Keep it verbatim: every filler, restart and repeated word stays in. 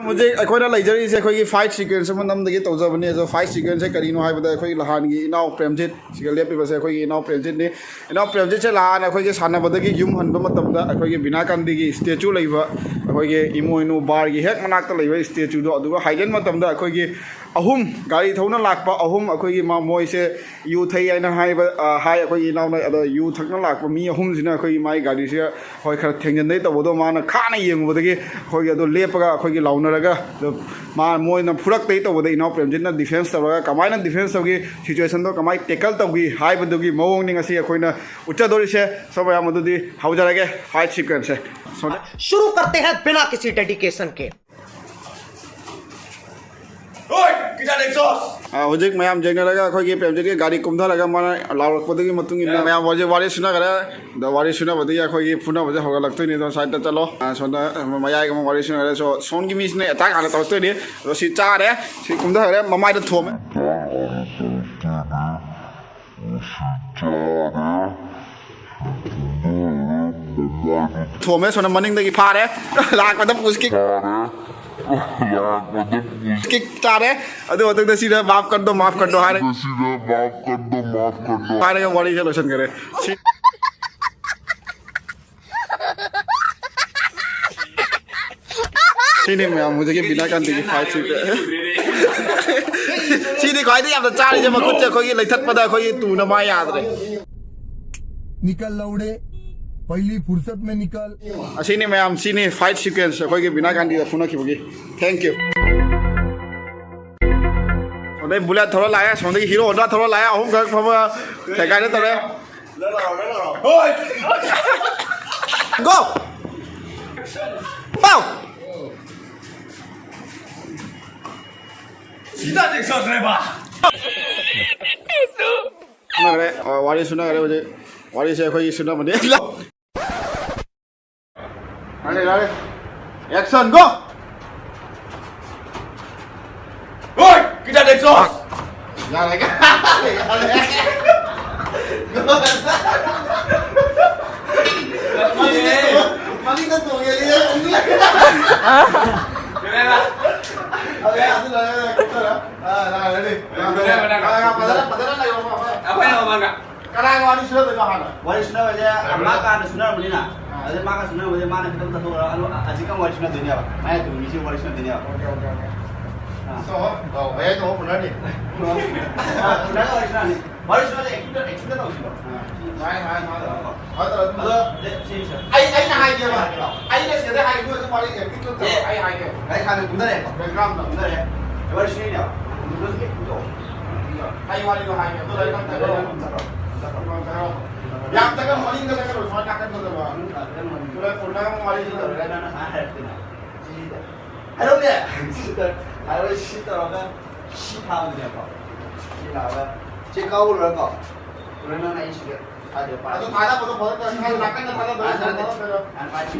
ꯍꯧꯖꯤꯛ ꯑꯩꯈꯣꯏꯅ ꯂꯩꯖꯔꯤꯁꯦ ꯑꯩꯈꯣꯏꯒꯤ ꯐꯥꯏꯠ ꯁꯤꯀ꯭ꯋꯦꯟꯁ ꯑꯃ ꯅꯝꯗꯒꯦ ꯇꯧꯖꯕꯅꯤ꯫ ꯑꯗꯣ ꯐꯥꯏꯠ ꯁꯤꯀ꯭ꯋꯦꯟꯁꯁꯦ ꯀꯔꯤꯅꯣ ꯍꯥꯏꯕꯗ, ꯑꯩꯈꯣꯏꯒꯤ ꯂꯍꯥꯟꯒꯤ ꯏꯅꯥꯎ ꯄ꯭ꯔꯦꯝꯖꯤꯠ, ꯁꯤꯒ ꯂꯦꯞꯄꯤꯕꯁꯦ ꯑꯩꯈꯣꯏꯒꯤ ꯏꯅꯥꯎ ꯄ꯭ꯔꯦꯝꯖꯤꯠꯅꯤ꯫ ꯏꯅꯥꯎ ꯄ꯭ꯔꯦꯝꯖꯤꯠꯁꯦ ꯂꯍꯥꯟ ꯑꯩꯈꯣꯏꯒꯤ ꯁꯥꯟꯅꯕꯗꯒꯤ ꯌꯨꯝ ꯍꯟꯕ ꯃꯇꯝꯗ ꯑꯩꯈꯣꯏꯒꯤ ꯕꯤꯅꯥ ꯒꯥꯟꯙꯤꯒꯤ ꯁ꯭ꯇꯦꯆꯨ ꯂꯩꯕ, ꯑꯩꯈꯣꯏꯒꯤ ꯏꯃꯣꯏꯅꯨ ꯕꯥꯔꯒꯤ ꯍꯦꯛ ꯃꯅꯥꯛꯇ ꯂꯩꯕ ꯁ꯭ꯇꯦꯆꯨꯗꯣ, ꯑꯗꯨꯒ ꯍꯥꯏꯒꯠ ꯃꯇꯝꯗ ꯑꯩꯈꯣꯏꯒꯤ ꯑꯍꯨꯝ ꯒꯥꯔꯤ ꯊꯧꯅ ꯂꯥꯛꯄ ꯑꯍꯨꯝ, ꯑꯩꯈꯣꯏꯒꯤ ꯃ-, ꯃꯣꯏꯁꯦ ꯌꯨ ꯊꯛꯏ ꯍꯥꯏꯅ ꯍꯥꯏꯕ, ꯑ, ꯍꯥꯏ ꯑꯩꯈꯣꯏꯒꯤ ꯏꯅꯥꯎꯅ꯫ ꯑꯗꯣ ꯌꯨ ꯊꯛꯅ ꯂꯥꯛꯄ ꯃꯤ ꯑꯍꯨꯝꯁꯤꯅ ꯑꯩꯈꯣꯏꯒꯤ ꯃꯥꯏ ꯒꯥꯔꯤꯁꯤꯒ ꯍꯣꯏ ꯈꯔ ꯊꯦꯡꯖꯤꯟꯗꯩ ꯇꯧꯕꯗꯣ, ꯃꯥꯅ ꯈꯥꯅ ꯌꯦꯡꯉꯨꯕꯗꯒꯤ ꯑꯩꯈꯣꯏꯒꯤ ꯑꯗꯨ ꯂꯦꯞꯄꯒ ꯑꯩꯈꯣꯏꯒꯤ ꯂꯥꯎꯅꯔꯒ, ꯑꯗꯣ ꯃꯥ, ꯃꯣꯏꯅ ꯐꯨꯔꯛꯇꯩ ꯇꯧꯕꯗ ꯏꯅꯥꯎ ꯄ꯭ꯔꯦꯝꯖꯤꯠꯅ ꯗꯤꯐꯦꯟꯁ ꯇꯧꯔꯒ ꯀꯃꯥꯏꯅ ꯗꯤꯐꯦꯟꯁ ꯇꯧꯈꯤ, ꯁꯤꯆꯨꯋꯦꯁꯟꯗꯣ ꯀꯃꯥꯏꯅ ꯇꯦꯀꯜ ꯇꯧꯈꯤ ꯍꯥꯏꯕꯗꯨꯒꯤ ꯃꯑꯣꯡꯅꯤ ꯉꯁꯤ ꯑꯩꯈꯣꯏꯅ ꯎꯠꯆꯗꯣꯔꯤꯁꯦ꯫ ꯁꯣ ꯃꯌꯥꯝ, ꯑꯗꯨꯗꯤ ꯍꯧꯖꯔꯒꯦ ꯐꯥꯏꯠ ꯁꯤꯀ꯭ꯋꯦꯟꯁꯁꯦ꯫ ꯁꯣꯝꯗ꯫ शुरू करते हैं बिना किसी डेडिकेशन के। ꯑ, ꯍꯧꯖꯤꯛ ꯃꯌꯥꯝ ꯌꯦꯡꯅꯔꯒ ꯑꯩꯈꯣꯏꯒꯤ ꯄ꯭ꯔꯦꯝꯖꯤꯠꯀꯤ ꯒꯥꯔꯤ ꯀꯨꯝꯊꯔꯒ ꯃꯥꯅ ꯂꯥꯎꯔꯛꯄꯗꯨꯒꯤ ꯃꯇꯨꯡ ꯏꯟꯅ ꯃꯌꯥꯝ ꯍꯧꯖꯤꯛ ꯋꯥꯔꯤ ꯁꯨꯅꯈ꯭ꯔꯦ꯫ ꯑꯗꯣ ꯋꯥꯔꯤ ꯁꯨꯅꯕꯗꯒꯤ ꯑꯩꯈꯣꯏꯒꯤ ꯐꯨꯅꯕꯁꯦ ꯍꯧꯒꯠꯂꯛꯇꯣꯏꯅꯤ꯫ ꯑꯗꯣ ꯁꯥꯏꯗꯇ ꯆꯠꯂꯣ꯫ ꯑ, ꯁꯣꯝꯗ ꯃꯌꯥꯏꯒ ꯑꯃꯨꯛ ꯋꯥꯔꯤ ꯁꯨꯅꯈ꯭ꯔꯦ꯫ ꯁꯣ-, ꯁꯣꯝꯒꯤ ꯃꯤꯁꯤꯅ ꯑꯦꯇꯥꯛ ꯍꯥꯟꯅ ꯇꯧꯔꯛꯇꯣꯏꯅꯤ꯫ ꯑꯗꯣ ꯁꯤ ꯆꯥꯔꯦ꯫ ꯁꯤ ꯀꯨꯝꯊꯈ꯭ꯔꯦ꯫ ꯃꯃꯥꯏꯗ ꯊꯣꯝꯃꯦ꯫ ꯊꯣꯝꯃꯦ꯫ ꯁꯣꯝꯗ ꯃꯅꯤꯡꯗꯒꯤ ꯐꯥꯔꯦ꯫ ꯂꯥꯛꯄꯗ ꯄꯨꯁ ꯀꯤꯛ꯫ ꯀꯤꯛ ꯆꯥꯔꯦ꯫ ꯑꯗꯨ ꯃꯇꯨꯡꯗ ꯁꯤꯗ "ꯃꯥꯐ ꯀꯔꯗꯣ, ꯃꯥꯐ ꯀꯔꯗꯣ" ꯍꯥꯏꯔꯦ꯫ ꯍꯥꯏꯔꯒ ꯋꯥꯔꯤꯁꯦ ꯂꯣꯏꯁꯤꯟꯈꯔꯦ꯫ ꯁꯤ-, ꯁꯤꯅꯤ ꯃꯌꯥꯝ ꯍꯧꯖꯤꯛꯀꯤ ꯕꯤꯅꯥ ꯒꯥꯟꯙꯤꯒꯤ ꯐꯥꯏꯠꯁꯤꯗ꯫ ꯁꯤꯗꯤ ꯈ꯭ꯋꯥꯏꯗꯒꯤ ꯌꯥꯝꯅ ꯆꯥꯔꯤꯁꯦ, ꯃꯈꯨꯠꯁꯦ ꯑꯩꯈꯣꯏꯒꯤ ꯂꯩꯊꯠꯄꯗ ꯑꯩꯈꯣꯏꯒꯤ ꯇꯨꯅ ꯃꯥ ꯌꯥꯗ꯭ꯔꯦ꯫ निकल लौड़े, पहली फुर्सत में निकल। ꯑꯁꯤꯅꯤ ꯃꯌꯥꯝ, ꯁꯤꯅꯤ ꯐꯥꯏꯠ ꯁꯤꯀ꯭ꯋꯦꯟꯁ ꯑꯩꯈꯣꯏꯒꯤ ꯕꯤꯅꯥ ꯒꯥꯟꯙꯤꯗ ꯐꯨꯅꯈꯤꯕꯒꯤ꯫ Thank you꯫ ꯑꯗꯩ ꯕꯨꯂꯦꯠ ꯊꯧꯔ ꯂꯥꯛꯑꯦ, ꯁꯣꯝꯗꯒꯤ ꯍꯤꯔꯣ ꯍꯣꯟꯗꯥ ꯊꯧꯔ ꯂꯥꯛꯑꯦ, ꯑꯍꯨꯝꯈꯛ ꯐꯝꯃ ꯊꯦꯡꯒꯥꯏꯅ ꯇꯧꯔꯦ꯫ Go! ꯄꯥꯎ! ꯁꯨꯅꯈ꯭ꯔꯦ꯫ ꯑ, ꯋꯥꯔꯤ ꯁꯨꯅꯈ꯭ꯔꯦ ꯍꯧꯖꯤꯛ꯫ ꯋꯥꯔꯤꯁꯦ ꯑꯩꯈꯣꯏꯒꯤ ꯁꯨꯅꯕꯅꯤ꯫ ꯂꯥꯛꯑꯦ, ꯂꯥꯛꯑꯦ꯫ Action, go! ꯍꯣꯏ! ꯀꯤꯗꯥ ꯑꯦꯛꯁꯣꯁ! ꯌꯥꯔꯦ꯫ ꯌꯥꯔꯦ꯫ ꯃꯅꯤꯡꯗ ꯇꯣꯡꯉꯦ꯫ ꯑꯗꯨꯗꯤ ꯑꯗꯨ ꯂꯣꯏꯔꯦ, ꯀꯨꯝꯊꯔꯣ꯫ ꯑꯥ, ꯂꯥꯛꯑꯦ, ready꯫ ꯂꯥꯛꯑꯦ, ꯂꯥꯛꯑꯦ, ꯂꯥꯛꯑꯦ꯫ ꯐꯖꯅ, ꯐꯖꯅ ꯂꯩꯔꯣ, ꯐꯖꯅ꯫ ꯑꯩꯈꯣꯏꯅ ꯃꯃꯥꯡꯗ꯫ ꯀꯅꯥꯒ ꯋꯥꯔꯤ ꯁꯨꯅꯗꯣꯏꯅꯣ ꯍꯥꯟꯅ? ꯋꯥꯔꯤ ꯁꯨꯅꯕꯁꯦ ꯃꯥꯒ ꯍꯥꯟꯅ ꯁꯨꯅꯔꯕꯅꯤꯅ, ꯑꯥ꯫ ꯑꯗꯨꯗꯩ ꯃꯥꯒ ꯁꯨꯅꯕꯁꯦ ꯃꯥꯅ ꯈꯤꯇꯪ ꯆꯠꯊꯣꯛꯈ꯭ꯔꯒ ꯑꯗꯨ ꯑꯁꯤ ꯀꯝ ꯋꯥꯔꯤ ꯁꯨꯅꯗꯣꯏꯅꯦꯕ? ꯃꯥꯏ ꯑꯗꯨ ꯃꯤꯁꯤ ꯋꯥꯔꯤ ꯁꯨꯅꯗꯣꯏꯅꯦꯕ꯫ Okay, okay, okay꯫ ꯑꯥ꯫ So, ꯑꯣ, ꯃꯌꯥꯏ ꯇꯧꯕ ꯄꯨꯅꯔꯅꯤ꯫ ꯑꯥ, ꯁꯨꯅꯔꯒ ꯋꯥꯔꯤ ꯁꯨꯅꯔꯅꯤ꯫ ꯋꯥꯔꯤ ꯁꯨꯅꯕꯁꯦ acting, acting ꯇꯧꯁꯤꯀꯣ꯫ ꯑꯥ꯫ ꯃꯥꯏ, ꯃꯥꯏ, ꯃꯥꯏ꯫ ꯑꯗꯣ, ꯁꯤ, ꯁꯤ꯫ ꯑꯩ, ꯑꯩꯅ ꯍꯥꯏꯒꯦꯕ꯫ ꯑꯩꯅ ꯁꯤꯗ ꯍꯥꯏꯒꯦꯕ, ꯑꯗꯨꯝ ꯋꯥꯔꯤ acting ꯇꯧ-, ꯑꯦ꯫ ꯑꯩ ꯍꯥꯏꯒꯦꯕ꯫ ꯒꯥꯔꯤ ꯈꯥꯝꯃꯦ, ꯀꯨꯝꯊꯔꯛꯑꯦꯀꯣ꯫ Background ꯗ꯫ ꯀꯨꯝꯊꯔꯛꯑꯦ꯫ ꯋꯥꯔꯤ ꯁꯨꯅꯩꯅꯦꯕ꯫ ꯑꯗꯨꯁꯨ acting ꯇꯧ꯫ ꯑꯩ ꯋꯥꯔꯤꯗꯣ ꯍꯥꯏꯒꯦ꯫ ꯑꯗꯨ ꯂꯩꯔ ꯅꯪ ꯆꯠꯈ꯭ꯔꯣ꯫ ꯌꯥꯝ ꯆꯠꯈ꯭ꯔꯣ꯫ ꯃꯅꯤꯡꯗ ꯆꯠꯈ꯭ꯔꯣ, ꯁꯨꯃꯥꯏꯅ ꯅꯥꯀꯟꯗ ꯆꯠꯈ꯭ꯔꯣ꯫ ꯁꯤꯗ ꯀꯣꯟꯅ ꯑꯃꯨꯛ ꯋꯥꯔꯤ ꯁꯤꯗ꯫ ꯍꯥꯏꯔꯛꯎꯅꯦ꯫ ꯁꯤ ꯇꯧꯔꯒ ꯁꯤ ꯊꯥꯕꯅꯦꯕꯀꯣ꯫ ꯁꯤ ꯂꯥꯛꯑꯒ ꯁꯤ ꯀꯥꯎ ꯂꯣꯏꯔꯒ ꯀꯣꯟꯅ ꯅꯪꯅ ꯑꯩ ꯁꯤꯗ ꯊꯥꯗꯣꯏꯕ꯫ ꯑꯗꯨ ꯊꯥꯗꯕꯗꯣ ꯐꯖꯅ ꯅꯥꯀꯟꯗ ꯊꯥꯗꯕꯗꯣ ꯐꯖꯅ ꯊꯥꯗꯕꯗꯣ꯫